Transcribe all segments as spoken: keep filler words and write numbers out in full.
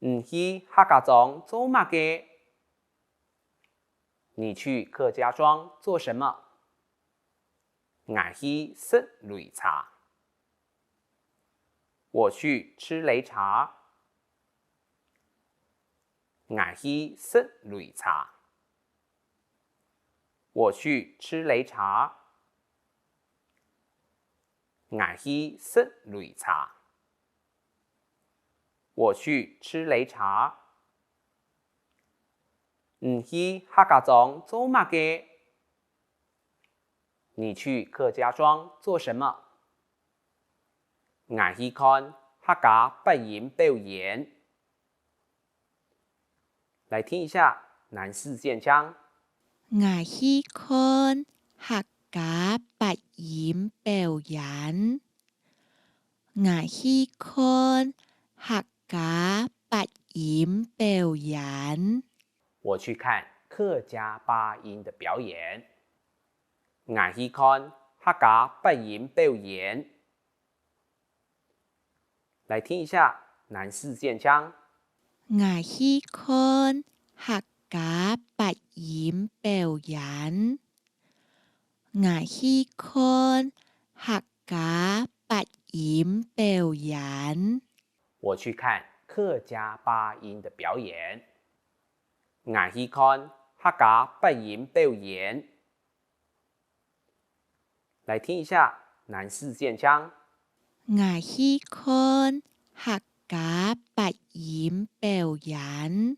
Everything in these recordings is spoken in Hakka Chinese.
你去客家庄做麼个？你去客家庄做什麼？𠊎去食擂茶。我去吃擂茶。𠊎去食擂茶。我去吃擂茶。𠊎去食擂茶。我去吃擂茶。你去客家庄做麼个？你去客家庄做什麼？𠊎去看客家八音表演。來聽一下南四縣腔。𠊎去看客家八音表演。𠊎去看客家八音表演。我去看客家八音的表演。𠊎去看客家八音表演。來聽一下南四縣腔。𠊎去看客家八音表演。𠊎去看客家八音表演。我去看客家八音的表演。𠊎去看客家八音表演。來聽一下南四縣腔。𠊎去看客家八音表演。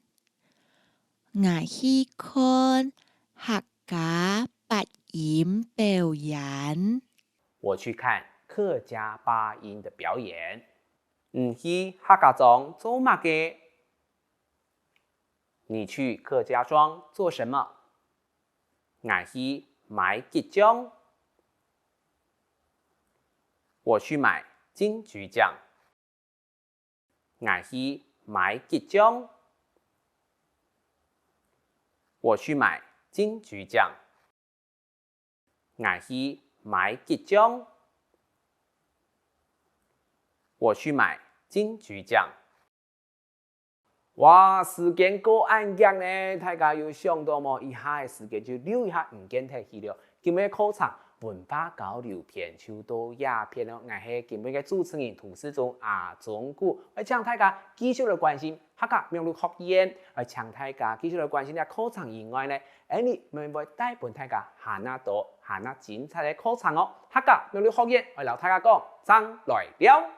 𠊎去看客家八音表演。我去看客家八音的表演。你去客家庄做麼个？你去客家庄做什麼？𠊎去買桔醬。我去買金桔醬。 𠊎去買桔醬。我去買金桔醬。𠊎去買桔醬。我去買金桔醬。哇，時間過恁遽呢，大家有想到無？一下个時間就溜一下毋見忒去了。今日个課程文化交流篇就到這片囉。𠊎係今日个主持人涂世忠阿忠牯，愛請大家繼續來關心客家網路學院，愛請大家繼續來關心這課程以外呢，𠊎等會帶分大家還較多、還較精彩个課程哦。客家網路學院愛摎大家講，正來尞。